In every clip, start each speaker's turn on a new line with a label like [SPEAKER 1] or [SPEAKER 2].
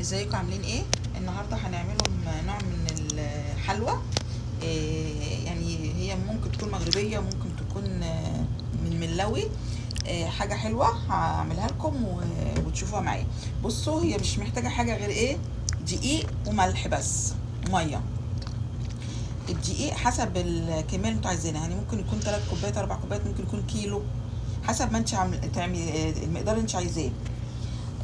[SPEAKER 1] ازيكم عاملين ايه؟ النهارده هنعمله نوع من الحلوى، إيه يعني هي ممكن تكون مغربية، ممكن تكون من ملاوي، إيه حاجة حلوة هعملها لكم وتشوفوها معايا. بصوا هي مش محتاجه حاجة غير ايه، دقيق وملح بس ومية. الدقيق حسب الكمية اللي انتوا عايزينها، يعني ممكن يكون 3 كوبايات 4 كوبايات، ممكن يكون كيلو، حسب ما انت تعملي المقدار اللي انت عايزاه.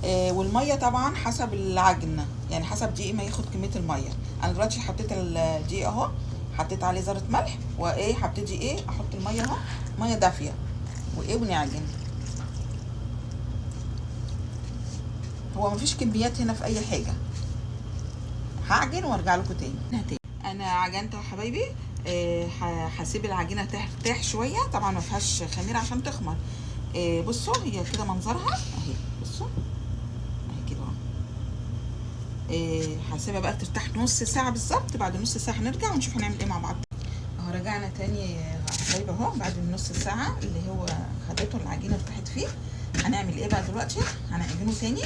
[SPEAKER 1] والمية طبعا حسب العجن، يعني حسب دقيق ما ياخد كمية المية. انا دلوقتي حطيت الدقيق اهو، حطيت عليه ذره ملح، وايه هبتدي ايه احط المية اهو، مية دافيه وايه ونعجن. هو مفيش كميات هنا في اي حاجة. هعجن وارجع لكم تاني. انا عجنت يا حبايبي، هسيب العجينة ترتاح شوية، طبعا ما فيهاش خميره عشان تخمر. بصوا هي كده منظرها اهي، بصوا اهي كده اهو. هسيبها بقى ترتاح نص ساعة بالظبط. بعد نص ساعة هنرجع ونشوف هنعمل ايه مع بعض. اهو رجعنا تاني يا حبايبي اهو، بعد النص ساعة اللي هو خدته العجينة ارتاحت فيه. هنعمل ايه بقى دلوقتي؟ هنعجنه تاني.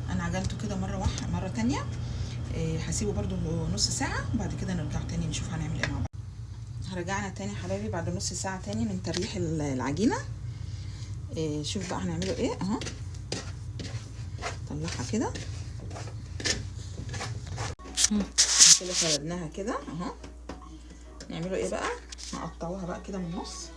[SPEAKER 1] انا عجنته كده مرة واحدة، مرة تانية. هسيبه برده نص ساعة، وبعد كده نرجع تاني نشوف هنعمل ايه مع بعض. رجعنا تاني حبايبي بعد نص ساعة تاني من تريح العجينة. شوف بقى هنعمله ايه اهو. طلعها كده كده، فردناها كده اهو. نعمله ايه بقى؟ نقطعوها بقى كده من النص.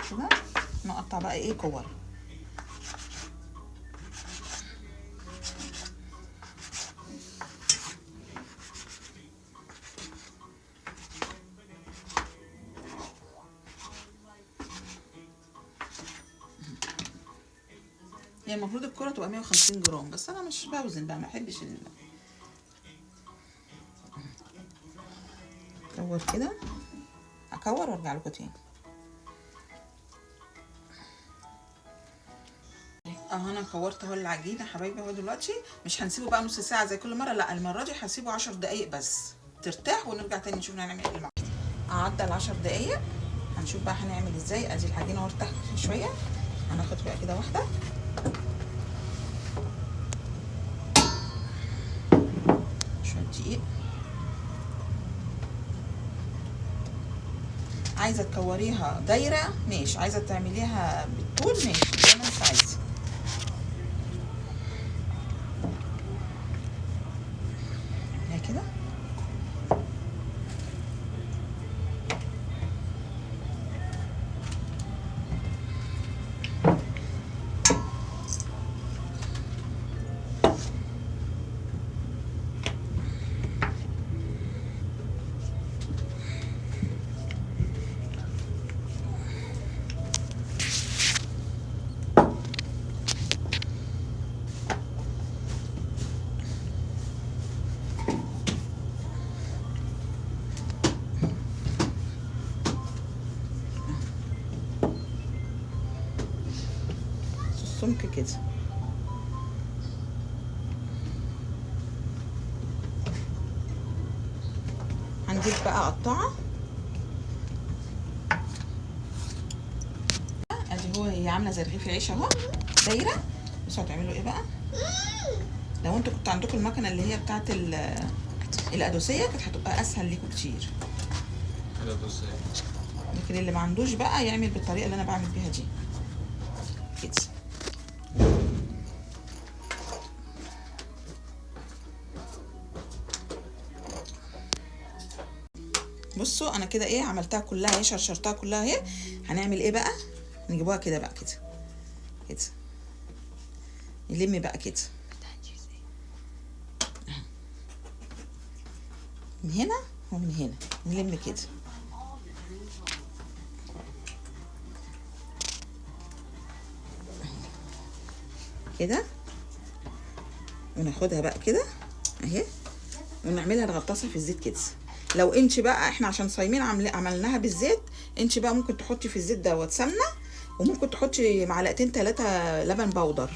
[SPEAKER 1] كده نقطع بقى ايه كور. هي المفروض الكرة تبقى 150 جرام، بس انا مش بوزن بقى، ما بحبش كور كده. اكور وارجع لكم تاني. اهو انا كورت اهو العجينة حبايبي اهو. دلوقتي مش هنسيبه بقى نص ساعة زي كل مرة، لا المرة دي هسيبه 10 دقايق بس ترتاح، ونرجع تاني نشوف هنعمل ايه معاها. عدى ال 10 دقايق، هنشوف بقى هنعمل ازاي. ادي العجينة اهو ارتاحت شوية، هناخد بقى كده واحدة. شوية دقيق. عايزه تكوريها دايرة ماشي، عايزه تعمليها بالطول ماشي، زي ما انت عايزه. كده السمك كده. هنجيب بقى قطعه. ادي هو هي عامله زي رغيف العيش اهو، دايرة. بصوا هتعملوا ايه بقى؟ لو انتوا كنتوا عندكم المكنه اللي هي بتاعه القدوسيه كانت هتبقى اسهل ليكم كتير. لكن اللي ما عندوش بقى يعمل بالطريقة اللي انا بعمل بيها دي كده. بصوا انا كده ايه عملتها كلها اهي، شرشرتها كلها اهي. هنعمل ايه بقى؟ نجيبوها كده بقى كده كده، نلم بقى كده من هنا ومن هنا، نلم كده. كده وناخدها بقى كده اهي، ونعملها نغطسها في الزيت كده. لو انت بقى احنا عشان صايمين عملناها بالزيت، انت بقى ممكن تحطي في الزيت دوت سمنه، وممكن تحطي معلقتين 3 لبن بودر،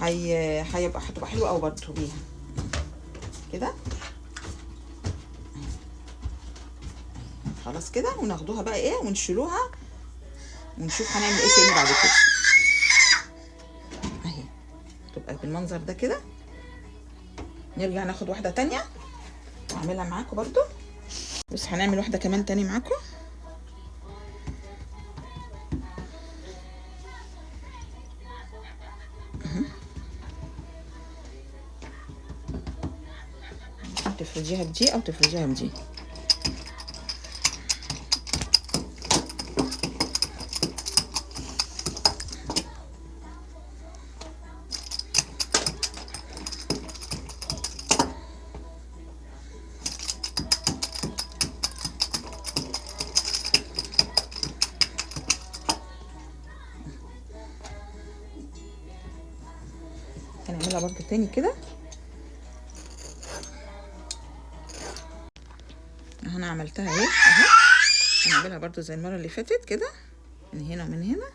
[SPEAKER 1] هيبقى هتبقى حلوة قوي برضه بيها كده. خلاص كده، وناخدوها بقى ايه ونشيلوها ونشوف هنعمل ايه تاني بعد كده. اهي تبقى بالمنظر ده كده. نرجع ناخد واحدة تانية واعملها معاكم برضو، بس هنعمل واحدة كمان تاني معاكم. تفرديها بدي او تفرديها بدي. هنعملها برضو تاني كده. انا عملتها اهي اهو، هنعملها برضو زي المرة اللي فاتت كده، من هنا ومن هنا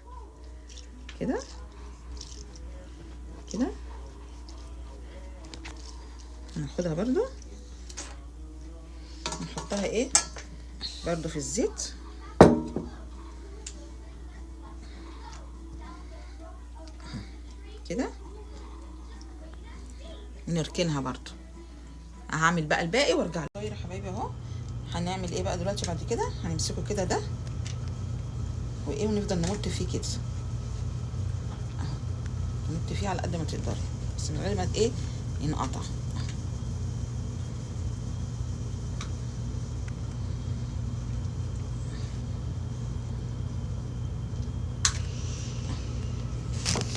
[SPEAKER 1] كده كده. هناخدها برضو نحطها ايه برضو في الزيت. كده نركنها برضو. هعمل بقى الباقي وارجع لكم يا حبايبي. اهو هنعمل ايه بقى دلوقتي بعد كده؟ هنمسكه كده ده وايه، ونفضل نمط فيه كده اهو، نمط فيه على قد ما تقدري، بس من غير ما ايه ينقطع.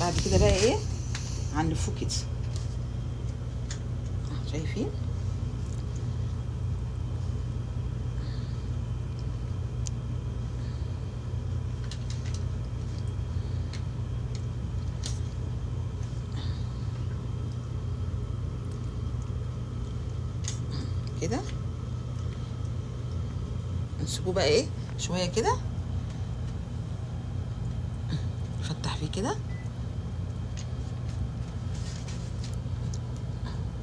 [SPEAKER 1] بعد كده بقى ايه هنلفه كده، شايفين؟ كده نسيبه بقى ايه شوية كده، نفتح فيه كده،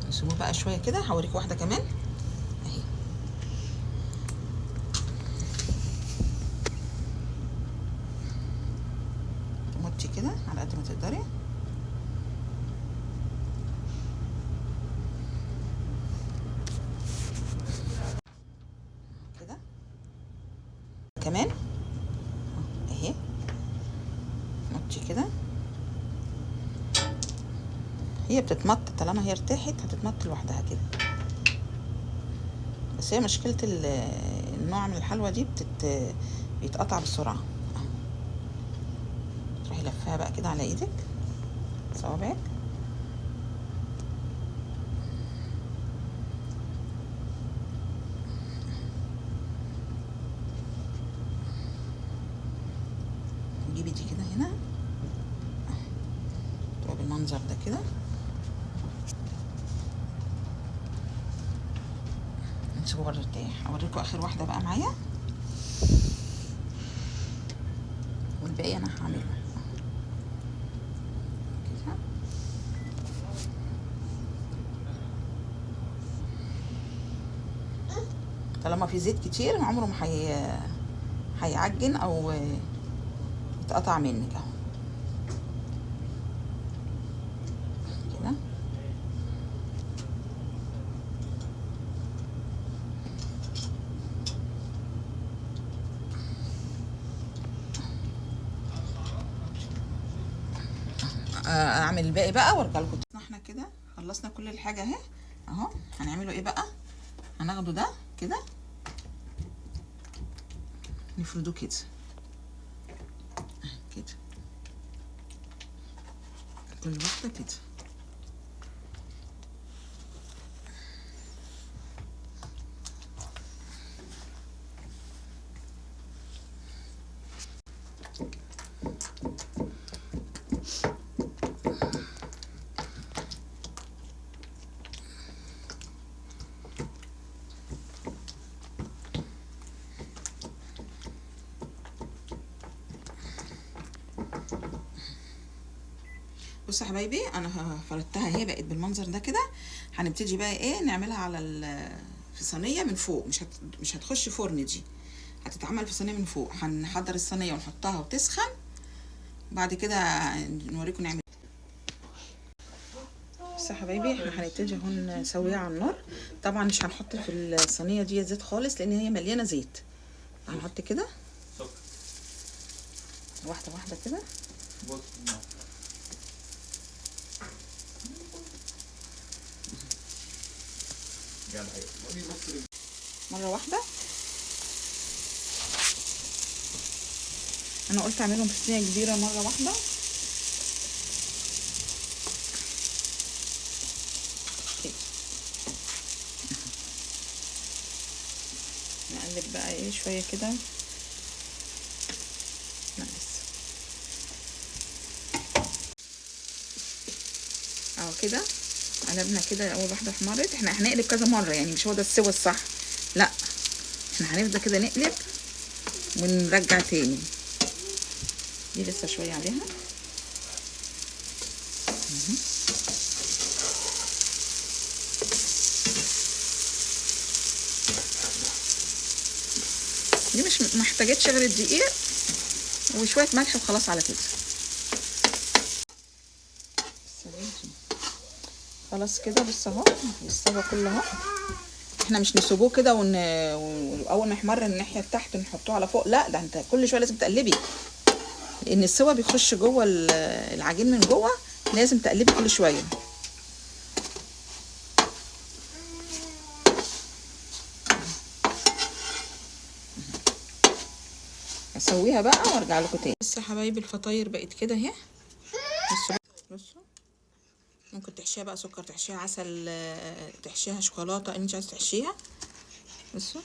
[SPEAKER 1] نسيبه بقى شوية كده. هوريك واحدة كمان اهي. تمطي كده على قد ما تقدري. كده كمان اهي، مطي كده. هي بتتمط طالما هي ارتاحت هتتمط لوحدها كده. بس هي مشكلة النوع من الحلوى دي بيتقطع بسرعة. تروحي لفها بقى كده على ايدك صوابعك. تجيبي دي كده هنا تبقى بالمنظر ده كده. نسيبه بره ارتاح. اوريكم اخر واحدة بقى معايا، والباقي انا هعمله كده. طالما في زيت كتير عمره ما هيعجن او يتقطع منك اهو كده. اعمل الباقي بقى وارجع لكم. احنا كده خلصنا كل الحاجة اهي اهو. هنعمله ايه بقى؟ هناخده ده كده نفرده كده كده، كل واحدة كده. بصوا يا حبايبي انا فردتها اهي، بقت بالمنظر ده كده. هنبتدي بقى ايه نعملها على في صينية من فوق، مش هتخش فرن، دي هتتعمل في صينية من فوق. هنحضر الصينية ونحطها وتسخن، بعد كده نوريكم نعمل. بصوا يا حبايبي احنا هنبتدي اهو نسويها على النار. طبعا مش هنحط في الصينية دي زيت خالص لان هي مليانة زيت. هنحط كده واحدة واحدة كده. مرة واحدة. أنا قلت أعملهم في صينية كبيرة مرة واحدة. كده نقلب بقى إيه شوية كده. لا لسه أهو كده قلبنا كده. اول واحدة احمرت. احنا هنقلب كذا مرة، يعني مش هو ده السوى الصح، لا احنا هنفضل كده نقلب ونرجع تاني. دي لسه شوية عليها. دي مش محتاجتش غير الدقيق وشوية ملح وخلاص على كده. خلاص كده بص اهو استوى كله اهو. احنا مش نسيبوه كده واول ما يحمر الناحية تحت نحطوه على فوق، لا ده انت كل شوية لازم تقلبي، لان السوا بيخش جوه العجين من جوه، لازم تقلبي كل شوية. اسويها بقى وارجع لكم تاني. بصوا يا حبايبي الفطاير بقت كده اهي. بصوا بصوا، ممكن تحشيها بقى سكر، تحشيها عسل، تحشيها شوكولاتة، اللي انت عايزه تحشيها. بصوا